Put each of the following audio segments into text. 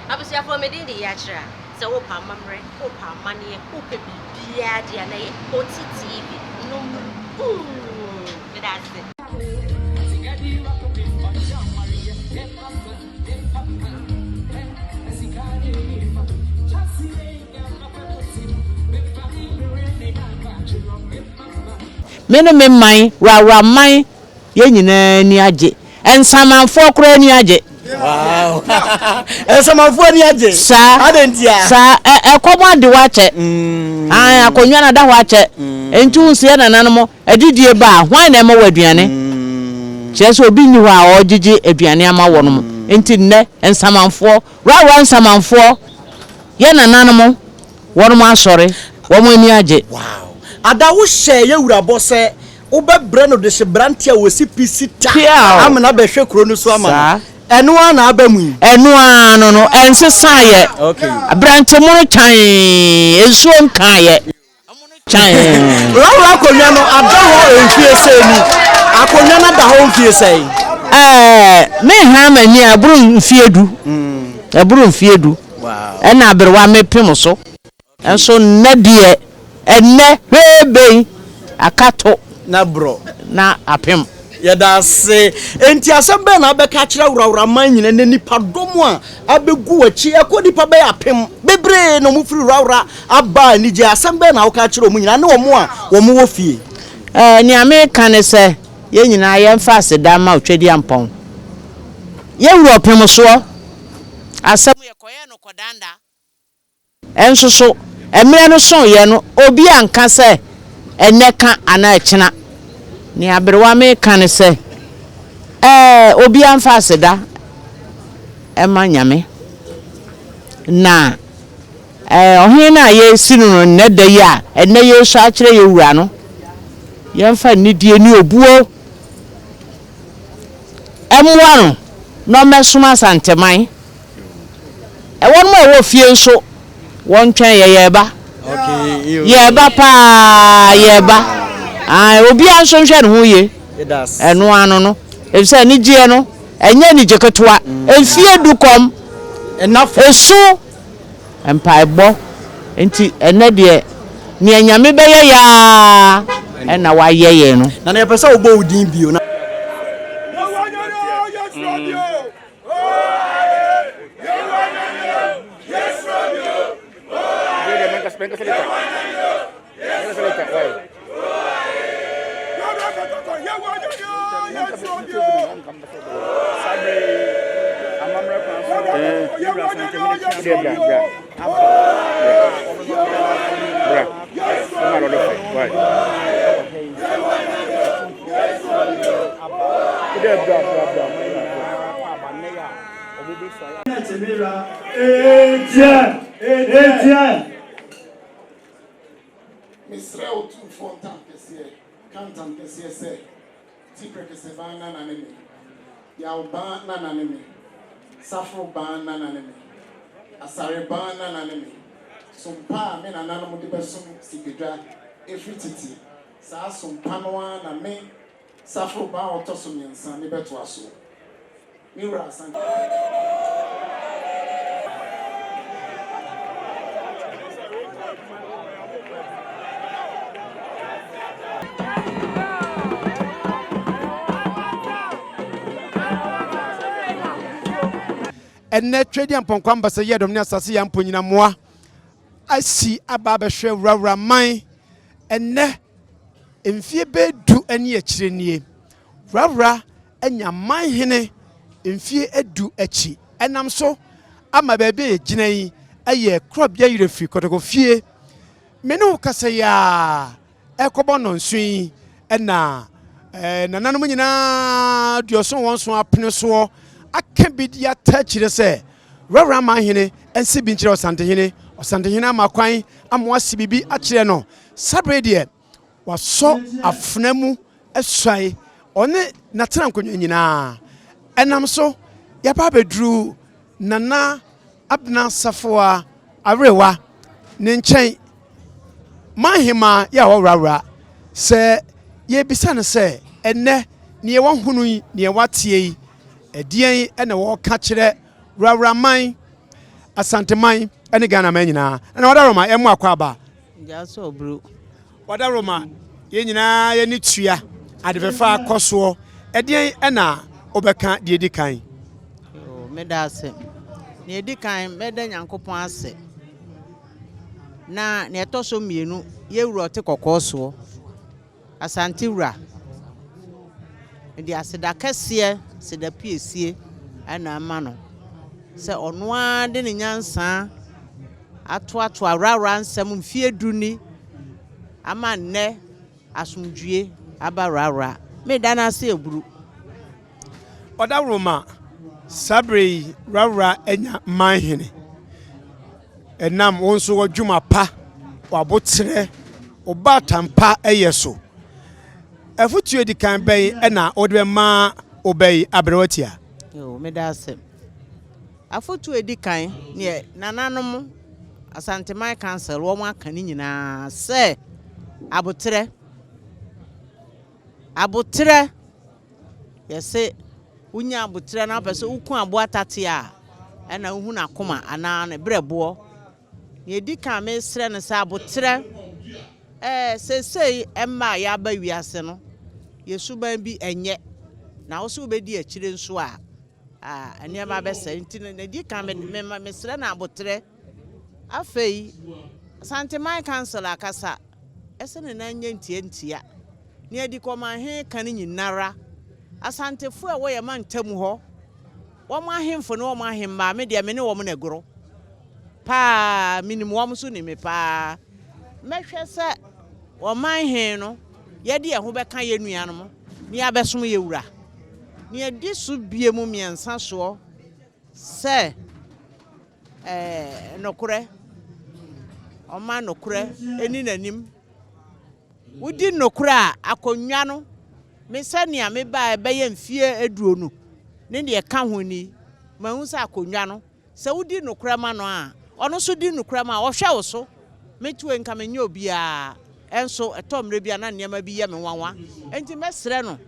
Abusuafoɔ me din de Yakyerɛ a sɛ wopɛ amammerɛ, wopɛ amanneɛ, wopɛ biribiara deɛ a na ɛyɛ Oti TV number uno. Meda ase. Me ne me man, Wrawra man, yɛn nyinaa ani agye. Nsamanfoɔ koraa ani agye. Wow. Nsamanfoɔ ani agye. Saa. Adɛn ntia? Saa, ɛ ɛkɔm ade hɔ akyɛ. Mm. Ae, akonnwa no ada hɔ akyɛ. Mm. Enti wo nso yɛ nananom, adidie ba a, hwan na ɛma wɔ aduane? Mm. Kyerɛ sɛ obi nni hɔ a ɔregyegye aduane ama wɔnom. Mm. Enti nnɛ, nsamanfoɔ, Wrawra nsamanfoɔ, yɛ nananom, wɔnom asɔre, wɔn ani agye. Wow. Ada wo hyɛɛ yɛ wura bɔ sɛ Wobɛbrɛ no dehyeberante a wɔsi pi si ta Piaw! amena bɛhwɛ kuro no so ama no. Saa. Ɛno ara na aba mu yi. Ɛno ara no no, ɛnsesaeɛ. Okay. Aberante mono kyann, nsuo nkaeɛ. Kyann. Wura akonnwa no ada hɔ mfie sɛn ni? Akonnwa no ada hɔ mfie sɛn? Ɛɛ, menhaa m'ani a, ɛboro mfie du. Ɛboro mfie du. Wow. Ɛna aberewa mepem so. Nso nnɛ deɛ, ɛnnɛ hwee bei, aka to. Na borɔ. Na apem. Yɛda ase. Enti asɛm bɛn na wobɛka akyerɛ worawora man nyina ne nnipa dɔm a abɛgu w'akyi, ɛkɔ nnipa bɛyɛ apem, bebree na wɔfiri worawora aba anigyeɛ, asɛm bɛn na woka akyerɛ wɔn nyinaa ne wɔn a wɔwɔ fie? Ɛɛ, nea meka ne sɛ, yɛn nyinaa yɛmfa aseda mma Otwadiampɔn, yɛn wura ɔpemsoɔ, asɛm yɛkɔyɛɛ no kɔdanda. Nso so, mmerɛ no soeɛ no, obi anka sɛ, Ɛnnɛ ka anaa ɛkyena. Nea aberewa meka ne sɛ, Ɛɛ, obiara mfa aseda mma Nyame. Na ɛɛ, ɔhene no a yɛresi no no nnɛ da yi a ɛnnɛ yɛresua akyerɛ yɛn wura no, yɛmfa nidie ne obuo mmoa no na ɔmmɛsom Asanteman. Wɔnom a ɛwɔ fie nso wɔntwɛn yɛ yɛreba. Yɛreba paa yɛreba. Ae obiara nso nhwɛ ne ho yie. Ɛno ano no efisɛ anigyeɛ no ɛnyɛ anigye ketewa. Mfie du kɔm, esu, mpaebɔ nti ɛnɛ deɛ nea Nyame bɛyɛ yɛ ara ɛna wayɛ yɛn no. Nana yɛpɛ sɛ wobɔ wo din bio. Mesrɛ Otumfoɔ ntam kɛseɛ, ka ntam kɛseɛ sɛ, Ti prɛkɛsɛ baa nana ne me, Yaw baa nana ne me, Saforo baa nana ne me, Asare baa nana ne me, Som pa a me nananom de bɛsom Sikadwa ɛfiri tete, saa som pa no ara na me Saforo baa a ɔtɔ so mmiɛnsa mebɛtoa soɔ. Me wura Asante. Ɛnnɛ, Tweaduampɔn Kwambasa Yiadom ne Asase Yaa Mponyinamoa asi aba abɛhwɛ Wurawura man. Ɛnnɛ, mfeɛ bɛyɛ du ne akyire nie, Wurawura anya man hene mfeɛ du akyi. Ɛnam so ama baabi a yɛgyina yi yɛ Korɔbea Yerɛfiri Kɔtɔkɔ fie. Me ne wo kasa yi ara ɛrekɔbɔ nnɔnson yi na nananom nyinaa aduɔson wɔn so apene soɔ aka bi de ata akyire sɛ Wurawura man hene nsi bi nkyerɛ Ɔsantehene. Ɔsantehene ama kwan ama wasi biribi akyerɛ no. Saa berɛ yi deɛ Wasɔ afena mu asuae, ɔne n'atenankonnwa nyinaa. Ɛnam so, yɛaba abɛduru Nana Abena Safoa Awerewa ne nkyɛn, Manhemaa yi a wɔworawora. Sɛ yɛrebisa no sɛ, ɛnnɛ, deɛ wahunu yi, deɛ wateɛ yi, ɛdeɛn na wɔreka kyerɛ Worawora man? Asanteman ne Ghanaman nyinaa. Nana Wadaroma, yɛn mo akwaaba. Gya sɛ ɔbru. Wadaroma, yɛn nyinaa yɛn ani tua ade fɛfɛ a akɔ soɔ. Ɛdeɛn na wobɛka deɛ ɛdi kan? Yoo, meda ase. Nea ɛdi kan, mɛda Nyankopɔn ase. Na nea ɛtɔ so mmienu, yɛn wura ɔte kɔkɔɔ soɔ. Asante wura, mede aseda kɛseɛ, aseda piesie na ama no sɛ ɔno ara de ne nyansa atoatoa awurawura nsɛm mfeɛ du ni ama nnɛ asomdwie aba awurawura. Meda no ase aburu. Ɔdawuroma, saa berɛ yi Rawra anya manhene. Ɛnam wo nso w'adwuma pa, w'aboterɛ, wo baatan pa yɛ so. Afotuo edi kan bɛn na wode bɛma wo ba yi aberewatia? Yoo, meda ase. Afotuo edi kan neɛ nananom Asanteman Council wɔn aka ne nyinaa sɛ aboterɛ, aboterɛ. Yɛse wonya aboterɛ na wopɛ sɛ woku aboa tatea a, ɛna wohu n'akoma anaa ne berɛboɔ. Nea ɛdi kan a mesrɛ no sɛ aboterɛ, ɛɛ seesei mma a yɛaba wiase no, yɛ suban bi ɛnyɛ. Na wo sɛ wobɛdi akyire nso a, a nneɛma bɛsɛe. Nti no, nea ɛdi kan me, me, mesrɛ no aboterɛ. Afei, Asanteman Council akasa, ɛsɛ ne nan nyɛ ntiantia. Nea Adikɔmanhe ka no nyinara, Asantefo a ɛwɔ yɛn mantam hɔ, wɔn ahemfo ne wɔn ahemmaa, me deɛ me ne wɔn na ɛgoro paa, menim wɔn nso nim me paa. Mɛhwɛ sɛ ɔman he no, yɛde yɛn ho bɛka yɛn nuanom na yɛabɛsom yɛn wura. Nea ɛdi so biom mmiɛnsa soɔ sɛ ɛɛ nokorɛ, ɔma nokorɛ ɛni n'anim. Wodi nokorɛ a, akonnwa no, me sɛnea mebaeɛ bɛyɛ mfeɛ aduonu ne deɛ ɛka ho ni, mahu sɛ akonnwa no, sɛ wodi nokorɛ ma no a, ɔno nso di nokorɛ ma wo, ɔhwɛ wo so. Me toe nka menyɛ obiara, nso ɛtɔ mmerɛ bi a na nneɛma bi yɛ me nwanwa, enti mɛsrɛ no,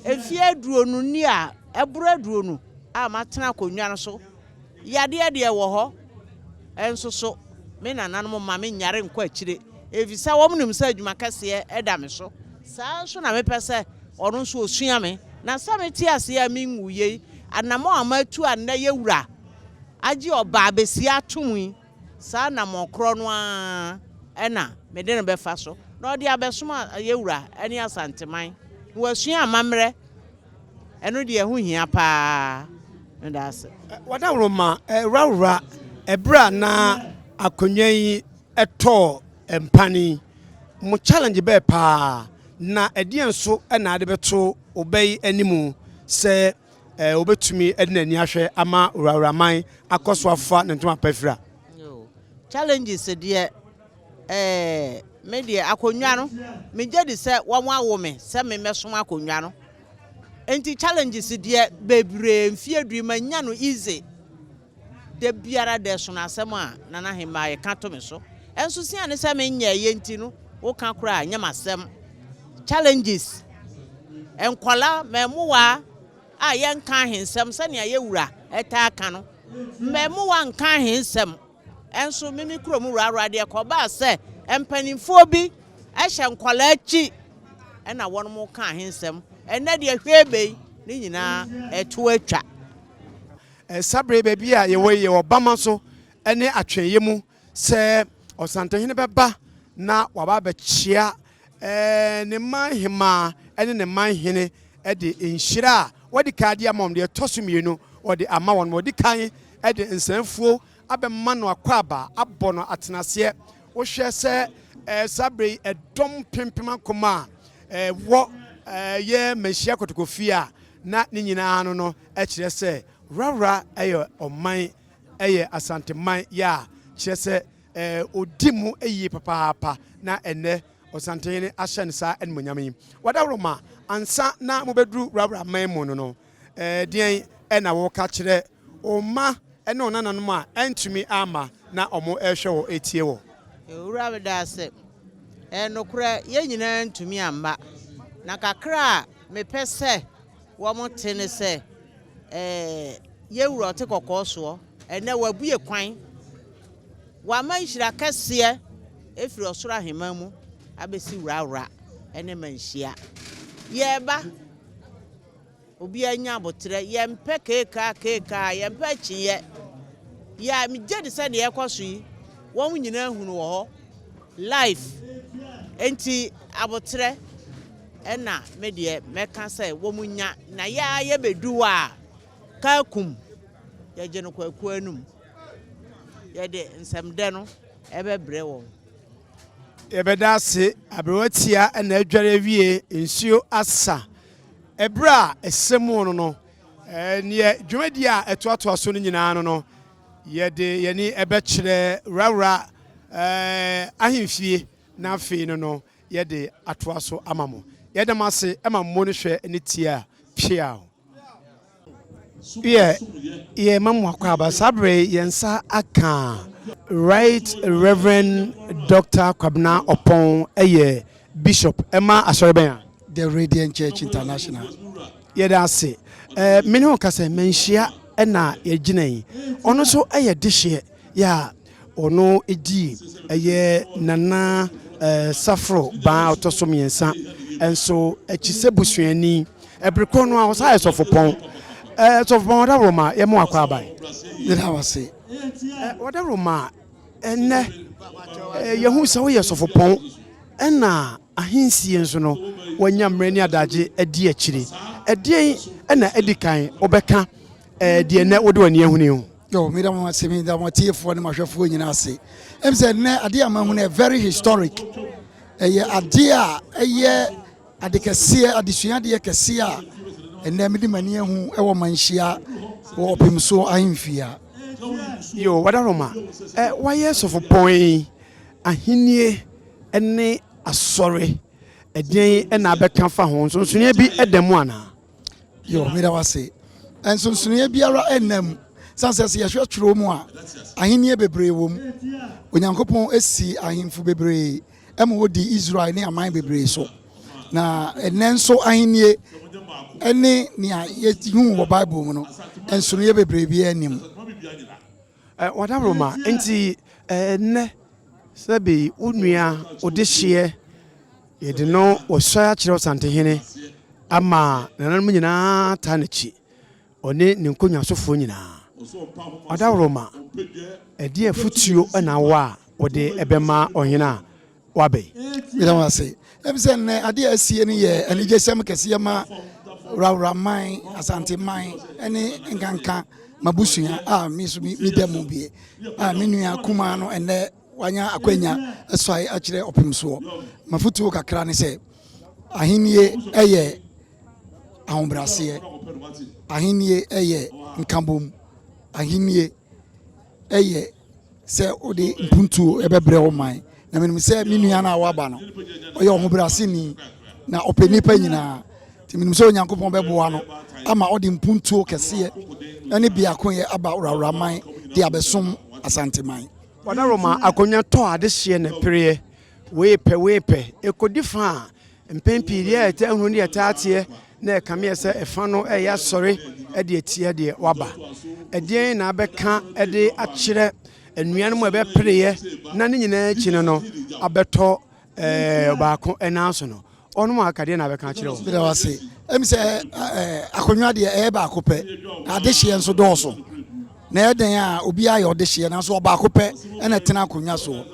mfeɛ aduonu ni a, ɛboro aduonu a matena akonnwa no so, Yadeɛ deɛ wɔ hɔ, nso so me nananom mma me nyare nkɔ akyire, efisɛ wɔn nim sɛ adwuma kɛseɛ da me so. Saa ara nso na mepɛ sɛ ɔno nso ɔsua me, na sɛ mete aseɛ a menwuiɛ yi, anammɔn a matu a nnɛ yɛ wura agye ɔbaa bɛsia atom yi, saa anammɔn korɔ no ara na mede no bɛfa so, na ɔde abɛsom yɛ wura ne Asanteman, na wasua amammerɛ. Ɛno deɛ ɛho hia paa. Meda ase. Wadaworoma wurawura ɛberɛ a na akonnwa yi tɔɔ mpan yi, mo challenge bɛɛ paa na ɛdeɛn nso na ade bɛto wo ba yi anim sɛ ɔbɛtumi de n'ani ahwɛ ama wurawuraman akɔ so afa ne ntoma pa afira? Challenges deɛ ɛɛ me deɛ akonnwa no megye di sɛ wɔn awo me sɛ me mɛsom akonnwa no. Nti challenges deɛ bebree mfie du yi manya no easy. Da biara da ɛsono asɛm a Nana Hemaa yɛ ka to me so. Ɛnso siane sɛ menyɛɛyɛ nti no woka koraa nyɛ m'asɛm. Challenges, nkɔla, mmamuwa a yɛnka ahensɛm sɛnea yɛ wura taa ka no, mmamuwa nka ahensɛm. Nso me me kurom wurawura deɛ kɔbaa sɛ mpanimfoɔ bi hyɛ nkwadaa akyi na wɔn ka ahensɛm. Ɛnnɛ deɛ hwee bɛyi ne nyinaa ɛto atwa. Saa bere yi baabi a yɛwɔ yi yɛwɔ Bama so ne atweeɛ mu sɛ Ɔsantehene bɛba na waba abɛkyea ne man hemaa ne ne man hene de nhyira a wadi kan de ama wɔn, deɛ ɛtɔ so mmienu ɔde ama wɔn. Wɔdi kan de nsɛmfuo abɛma no akwaaba, abɔ no atenaseɛ. Wohwɛ sɛ saa berɛ yi ɛdɔm mpempem akoma a ɛwɔ yɛ Manhyia Kotoko fie a, na ne nyinaa no no kyerɛ sɛ Worawora yɛ ɔman, ɛyɛ Asanteman yɛ a kyerɛ sɛ Ɔdi mu yie papaapa na ɛnnɛ Ɔsantehene ahyɛ no saa animuonyam yi. Wadaworoma, ansa na mobɛduru Wurawura man mu no no, deɛn na woka kyerɛ wo mma ne wo nananom a antumi amma na wɔrehwɛ wo retie wo? Owura meda ase. Ɛyɛ nokorɛ yɛn nyinaa antumi amma. Na kakra a mepɛ sɛ wɔte ne sɛ, yɛn wura ɔte kɔkɔɔ soɔ. Ɛnnɛ wabue kwan, wama nhyira kɛseɛ afiri ɔsoro ahemman mu abɛsi Wrawra ne Manhyia. Yɛreba. Obiara nya aboterɛ. Yɛmpɛ keekaa keekaa, yɛmpɛ akyinnyeɛ. Yɛ a megye di sɛ deɛ ɛrekɔ so yi, wɔn nyinaa hunu wɔ hɔ live. Enti aboterɛ na me deɛ mɛka sɛ wɔn nya. Na yɛ ara yɛbɛdu hɔ a, kaa kum, yɛgye no kwaku anum. Yɛde nsɛmdɛ no ɛbɛbrɛ wɔn. Yɛbɛda ase, aberewa tia na adware awie, nsuo asa. Ɛberɛ a ɛsɛ mu no no, neɛ dwumadie a ɛtoatoa so no nyinaa no no, yɛde yɛn ani bɛkyerɛ Wurawura ahemfie na afei no no yɛde atoa so ama mo. Yɛda mo ase ma mo ne hwɛ ne tie a peaw. Yɛ yɛ ma mo akwaaba saa berɛ yi yɛn nsa aka Right Reverend Doctor Kwabena Ɔpɔn yɛ Bishop ɛma asɔre bɛn a? The Radiant Church International. Yɛda ase. Eh, me ne wo kasa yi, manhyia na yɛgyina yi. Ɔno nso yɛ dehyeɛ yɛ a ɔno di ɛyɛ Nana eh, Safro baa a ɔtɔ so mmiɛnsa nso akyi sɛ busuani. Ɛbere korɔ no a ɔsan yɛ sɔfopɔn. Eh, sɔfopɔn Ɔdawuroma, yɛma wo akwaaba. Yɛda wo ase. Eh, Ɔdawuroma, ɛnnɛ eh, yɛhu sɛ woyɛ sɔfopɔn ɛna ahensie nso no wanya mmerɛ ne adagye adi akyire. Ɛdeɛn na adi kan wobɛka eh, deɛ nnɛ wode w'ani ahunu yi ho? Yo, meda mo ase, meda mo atiefoɔ ne mo ahwɛfoɔ nyinaa ase. Ɛm sɛ nnɛ adeɛ a mahu no yɛ very historic. Ɛyɛ adeɛ a ɛyɛ ade kɛseɛ, adesua adeɛ kɛseɛ a ɛnnɛ mede m'ani ahu ɛwɔ Manhyia wɔ Ɔpemsoɔ ahemfie ha. Yo, Wadaroma, eh, wayɛ sɔfopɔn yi, ahennie ne asɔre, ɛdeɛn na abɛka fa ho? Nsonsonoeɛ bi da mu anaa? Yo, meda wo ase. Nsonsonoeɛ biara nna mu. Sane sɛ sɛ yɛhwɛ twerɛ mu a, ahennie bebree wɔ mu. Onyankopɔn si ahemfo bebree ma wɔdi Israel ne aman bebree so. Na ɛnnɛ nso ahennie ne nea yɛhu wɔ Bible mu no, nsonoeɛ bebree biara nni mu. Wadaworoma, nti ɛnnɛ sɛbe wo nua odehyeɛ Yɛde no wɔsuae akyerɛ Ɔsantehene ama nananom nyinaa taa n'akyi, ɔne ne nkonnwasofoɔ nyinaa. Ɔdawuroma, ɛdeɛn afotuo na wowɔ a wode bɛma ɔhene a waba yi? Meda wo ase. Ɛfiri sɛ nnɛ adeɛ a asie no yɛ anigyesɛm kɛseɛ ma Wurawuraman, Asanteman ne nkanka m'abusua a me nso meda mu bie a me nua kumaa no ɛnnɛ Wanya akwanya asuae akyerɛ ɔpem soɔ. M'afotuo kakra ne sɛ, ahennie yɛ ahobrɛaseɛ, ahennie yɛ nkabom, ahennie yɛ sɛ wode mpuntuo bɛbrɛ wo man. Na menim sɛ me nua no a waba no, ɔyɛ ɔhobrɛaseni na ɔpɛ nnipa nyinaa. Nti menim sɛ Onyankopɔn bɛboa no ama ɔde mpuntuo kɛseɛ ne biakoyɛ aba Worawora de abɛsom Asanteman. Ɔdaroma akonnwa tɔ adehyeɛ na ɛpereɛ, wei pɛ wei pɛ, ɛkɔdi fa a, mpɛn pii deɛ ɛtaa hunu ne ɛtaa teɛ na ɛkame yɛ sɛ ɛfa no ɛyɛ asɔre de atia deɛ waba. Ɛdeɛn na abɛka de akyerɛ anuanom a ɛbɛpereɛ na ne nyinaa akyi no no abɛtɔ ɛɛ ɔbaako nan so no? Wɔnom a aka deɛ na abɛka akyerɛ wɔn? Meda wo ase. Ɛmi sɛ ɛɛ akonnwa deɛ ɛyɛ baako pɛ, na adehyeɛ nso dɔɔso. Na ɛyɛ dɛn a obiara yɛ ɔdehyeɛ nanso ɔbaako pɛ ɛna ɛtena akonnwa soɔ.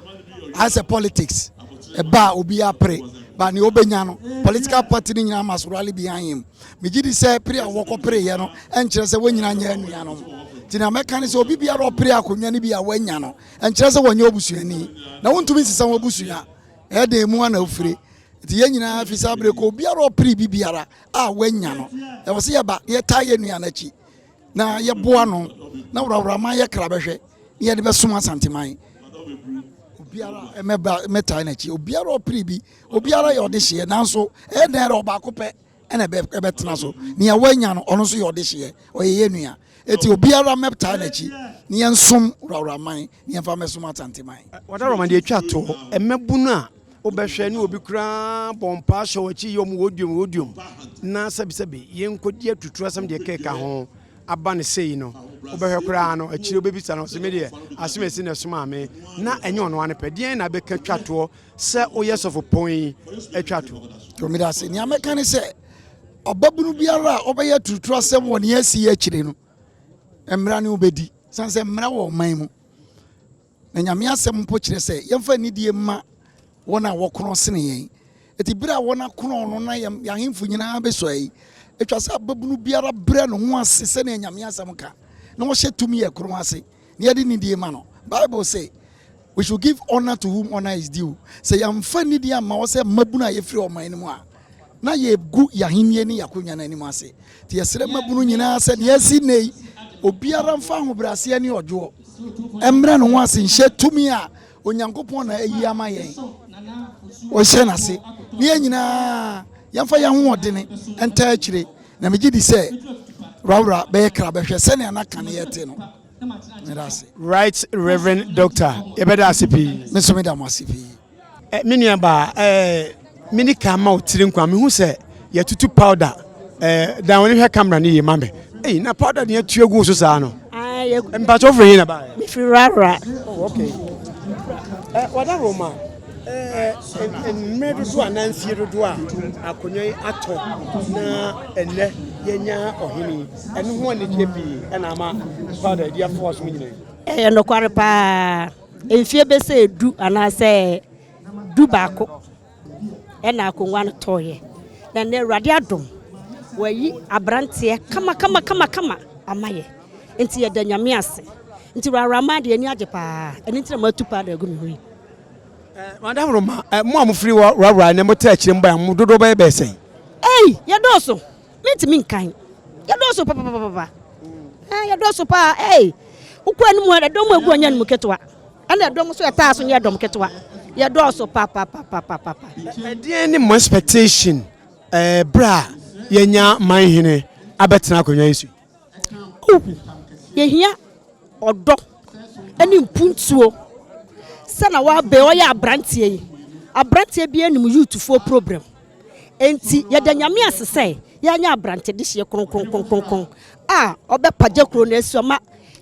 Ayɛ sɛ politics ɛba a obiara pere ba nea ɔbɛnya no political party no nyinaa must rally behind him. Megye di sɛ pere a wɔkɔ pereeɛ no ɛnkyerɛ sɛ wɔn nyinaa nyɛ anuanom. Nti nea mɛka ne sɛ obi biara ɔpere akonnwa no bi a wanya no ɛnkyerɛ sɛ wɔnyɛ obusuani na wontumi nsesa wɔn abusua. Ɛyɛ dɛn mu a na ofire. Nti yɛn nyinaa fi saa bere kɔ obiara ɔpere bi biara a wanya no ɛwɔ sɛ yɛba na yɛtaa yɛn nua no akyi na yɛboa no na worawora yɛ kra bɛhwɛ na yɛde bɛsom Asanteman. Obiara mɛba mɛtaa n'akyi. Obiara ɔpere bi, obiara yɛ ɔdehyeɛ nanso ɛyɛ dɛn ara ɔbaako pɛ ɛna ɛbɛtena so. Nea wanya no ɔno nso yɛ ɔdehyeɛ, ɔyɛ yɛn nua. Eti obiara mmɛtaa n'akyi na yɛnsom worawora na yɛmfa mmɛsom Asanteman. Wadaroma deɛ ɛtwa toɔ, mmabunu a wobɛhwɛ ne obi koraa bɔ mpaa hyɛ w'akyi yɛ ɔmo wɔduom wɔduom na sɛbisɛbi yɛnkɔdi atuturu asɛm deɛ kɛka ho. aba no sei no, wobɛhwɛ koraa no, akyire wobɛbisa no, ɔse me deɛ asem asi na ɛsomaa me, na ɛnyɛ ɔno ara ne pɛ. Deɛn na bɛka twa toɔ sɛ woyɛ sɔfopɔn yi atwa toɔ? Yo, meda ase. Nea mɛka ne sɛ, ɔbabunu biara a ɔbɛyɛ aturuturu asɛm wɔ nea asi yi akyire no, mmara ne wobɛdi. Sane sɛ mmara wɔ ɔman mu. Na Nyame asɛm mpo kyerɛ sɛ yɛmfa anidie mma wɔn a wɔkorɔn sene yɛn. Enti berɛ a wɔn akorɔn no na yɛn ahemfo nyinaa bɛsua yi, ɛtwa sɛ ababunu biara brɛ ne ho ase sɛdeɛ Nyame asɛm ka, na ɔhyɛ tumi a ɛkorɔn ase, na yɛde nidie ma no. Bible se, We should give honor to whom honor is due. Sɛ yɛamfa nidie amma wɔ sɛ mmabunu a yɛfiri ɔman no mu a, na yɛgu yɛn ahennie ne yɛn akonnwa no anim ase. Nti yɛsrɛ mmabunu nyinaa sɛ deɛ asi nnɛ yi, obiara mfa ahobrɛaseɛ ne ɔdwoɔ mmrɛ ne ho ase nhyɛ tumi a Onyankopɔn na ayi ama yɛn. Ɔhyɛ n'ase ne yɛn nyinaa yɛmfa yɛn ahoɔdene ntaa akyire na megye di sɛ Rawra bɛyɛ kra bɛhwɛ sɛnea na kane yɛte no. Meda ase. Right Reverend Doctor, yɛbɛda ase pii. Me nso meda mo ase pii. Eh, me nua baa, eh, me ni kan ma wo tiri nkwa, mehu sɛ yɛtutu powder. Eh, dan wani hwɛ camera no yie ma me. Ei, na powder deɛ atu agu so saa no. Mpakyɛ wofiri he na baeɛ? Mefiri Rara. Oh, okay. Eh, wada Roma. Eh, mmerɛ dodoɔ anaa mfie dodoɔ a akonnwa yi atɔ na ɛnnɛ yɛnya ɔhene yi, ɛno ho anigyeɛ pii ɛna ama powder adi afoa so nyinaa yi. Ɛyɛ nokware paa. Mfeɛ bɛsɛ du anaasɛ dubaako ɛna akonnwa no tɔeɛ. Na nnɛ Awurade adom, wayi aberanteɛ kamakamakamakama ama yɛ. Nti yɛda Nyame ase. Nti Rawraman deɛ ani agye paa. Ɛno nti na matu powder agu me ho yi. Eh, Madam Roma, eh, mo a mofiri Rawra ne motaa akyire mbae, mo dodoɔ bɛyɛ bɛyɛ sɛn? Ei, yɛdɔɔso. Mentumi nkan. Yɛdɔɔso papapapapa. Eh, yɛdɔɔso paa. Ei, wokɔ anim a, ɛdɔm agu ɔnyɛ anim ketewa. Ɛna ɛdɔm nso ɛtaa so nyɛ ɛdɔm ketewa. Yɛdɔɔso papapapapapa. Ɛdeɛn ne mo expectation eh, berɛ a yɛanya manhene abɛtena akonnwa yi so yi? Oh, yɛhia ɔdɔ ne mpuntuo sɛ na wabɛ ɔyɛ aberanteɛ yi. Aberanteɛ bi anim youthfoɔ problem. Enti yɛda Nyame ase sɛ yɛanya aberante dehyeɛ kronkronkronkron a ɔbɛpagya kuro no asi ɔma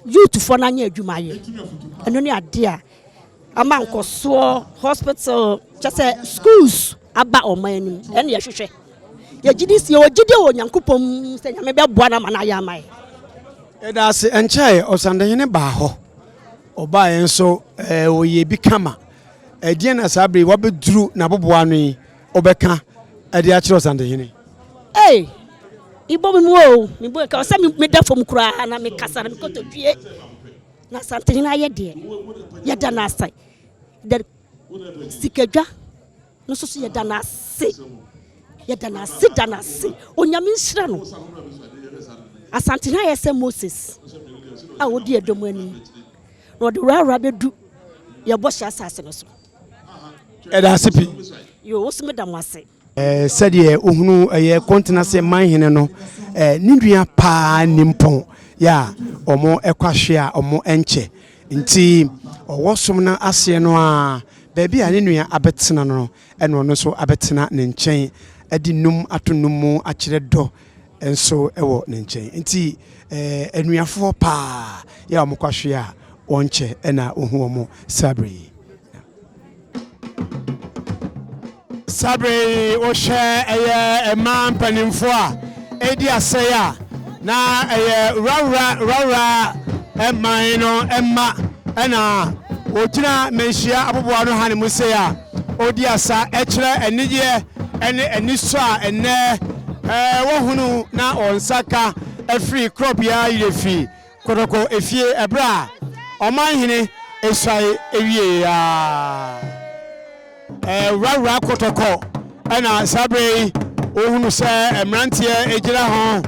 youthfoɔ no anyɛ adwuma ayɛ. Ɛno ne adeɛ a ama nkɔsoɔ, hospital, kyɛ sɛ schools aba ɔman no mu. Ɛne yɛhwehwɛ. Yɛgyedi yɛwɔ gyidie wɔ Onyankopɔn mu sɛ Nyame bɛboa no ama no ayɛ ama yɛ. Yɛda ase. Ɛnkyɛe Ɔsandehene baa hɔ. Ɔbaeɛ nso ɔyɛɛ bi kama. Ɛdeɛn na saa berɛ yi wabɛduru n'aboboano yi wobɛka de akyerɛ Ɔsantehene? Ei, mebɔ me mu o, mebɔ nka sɛ meda fam koraa na mekasa na mekɔtɔ due. Na Asantehene ayɛ deɛ, yɛda no ase. Da sikadwa no nso so yɛda no ase. Yɛda no ase, da no ase. Onyame nhyira no. Asantehene ayɛ sɛ Moses a ɔdi ɛdɔm anim na ɔde wurawura bɛdu yɛbɔhyɛ asase no so. Ɛda ase pii. Yoo, wo nso meda mo ase. Sɛdeɛ wohunu ɛyɛ Kɔntenase manhene no, ne nua paa nimpɔn yɛ a wɔn kɔ ahwe a wɔn nkyɛ. Nti ɔwɔ som no aseɛ no ara, baabi a ne nua abɛtena no ɛna ɔno nso abɛtena ne nkyɛn de num ato num mu akyerɛ dɔ nso wɔ ne nkyɛn. Nti anuafoɔ paa yɛ a wɔn kɔ ahwe a wɔnkyɛ ɛna wohu wɔn saa berɛ yi. Saa berɛ yi wohwɛ ɛyɛ mmaa mpanimfoɔ a ɛredi asɛe a na ɛyɛ wurawura wurawura man no mma ɛna wɔgyina manhyia aboboano ha ne mu sei a ɔredi asa ɛkyerɛ anigyeɛ ɛne anisɔ a ɛnnɛ wɔhunu na wɔn nsa ka afiri korɔbea yerɛfi Kotoko efie ɛberɛ a ɔmanhene suae wieeɛ ara. Wurawura Kotoko na saa berɛ yi wohunu sɛ mmeranteɛ gyina ho.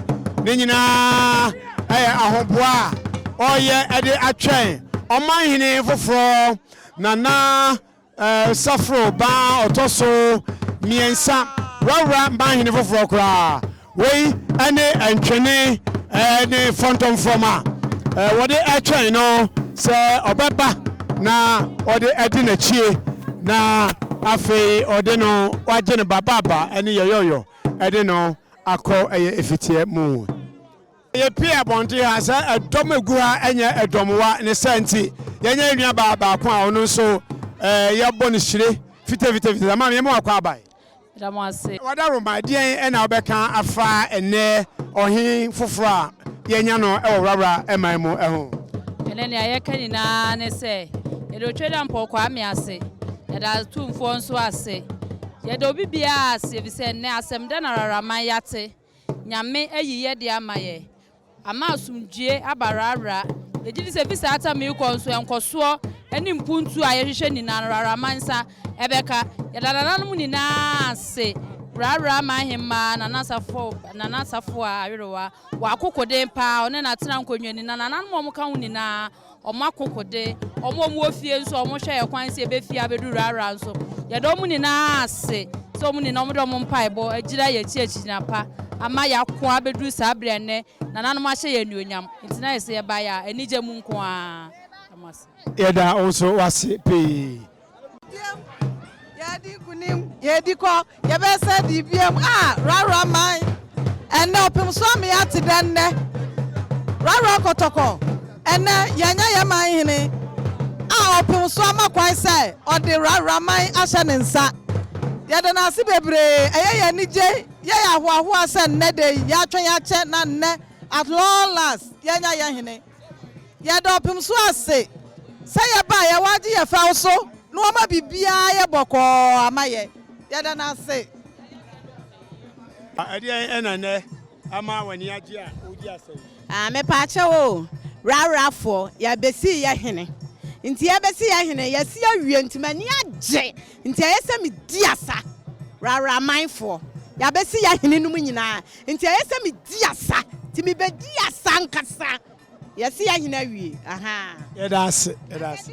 Ne nyinaa yɛ ahoboa a ɔreyɛ de atwɛn ɔmanhene foforɔ Nana Safro ba a ɔtɔ so mmiɛnsa, wurawura manhene foforɔ koraa. Wei ne ntwene ne fɔntɔmfrɔm a wɔde retwɛn no sɛ ɔbɛba na ɔde adi n'akyie na afei ɔde no wagye no babaaba ne yɔyɔyɔ de no akɔ ɛyɛ efiteɛ mu. Yɛpue abɔnten ha sɛ ɛdɔm a ɛgu ha nyɛ ɛdɔmwa ne saa nti yɛanya yɛn nua baa baako a ɔno nso yɛbɔ no hyire fitafitafita. Maame yɛma wakɔ abae. Meda mo ase. Wadaroma, ɛdeɛn na wobɛka afa ɛnnɛ ɔhen foforɔ a yɛanya no wɔ Worawora man mu ho? Ɛnnɛ nea yɛka nyinaa ne sɛ yɛda Otwedampɔw Kwame ase, yɛda atumfoɔ nso ase, yɛda obi biara ase efisɛ ɛnnɛ asɛm dɛ na Worawora man yɛate. Nyame ayi yɛ de ama yɛ, ama asomdwie aba Rara. Yɛgye di sɛ fi saa tam yi kɔ nso nkɔsoɔ ne mpuntuo a yɛhwehwɛ nyinaa no Rara man nsa ɛbɛka. Yɛda nananom nyinaa ase, Rara man hemmaa Nana Safo, Nana Safoa Awerewa, wɔ akokoden paa, ɔne n'atena nkonnwani, na nananom a wɔka ho nyinaa. Wɔn akokode, wɔn a wɔwɔ fie nso a wɔhwɛ yɛn kwan sɛ yɛbɛfie abɛdu Rara nso, yɛda wɔn nyinaa ase sɛ wɔn nyinaa wɔde wɔn mpaebɔ agyina yɛn akyi akyigyina pa ama yɛako abɛduru saa berɛ a nnɛ nananom ahyɛ yɛn anuonyam. Nti na ayɛ sɛ yɛbaeɛ a anigye mu nko ara. Yɛda mo ase. Yɛda wo nso wo ase pii. Biam, yɛadi nkunim, yɛdi kɔ, yɛbɛsɛ di biam, ah, Rara man, ɛnnɛ ɔpem so ame ate dɛ nnɛ, Rara kɔtɔkɔ, ɛnnɛ yɛanya yɛn man hene a ɔpem so ama kwan sɛ ɔde Rara man ahyɛ ne nsa. Yɛda no ase bebree, ɛyɛ yɛn anigye, yɛyɛ ahoahoa sɛ nnɛ da yi, yɛatwɛn akyɛ na nnɛ at long last yɛanya yɛn hene. Yɛda ɔpem so ase sɛ yɛbaeɛ wagye yɛ fɛw so na wama biribiara ayɛ bɔkɔɔ ama yɛ. Yɛda no ase. Ɛdeɛn na nnɛ ama w'ani agye a woredi asa yi? Ah mepaakyɛw o, Rawrafoɔ, yɛabɛsi yɛ hene, nti yɛbɛsi yɛ hene, yɛasi awie nti m'ani agye, nti ɛyɛ sɛ medi asa, Rawramanfoɔ, yɛabɛsi yɛ hene nom nyinaa, Nti ɛyɛ sɛ me di asa nti me bɛ di asa ankasa yɛse yɛ hene awie ahaa. Yɛda ase yɛda ase.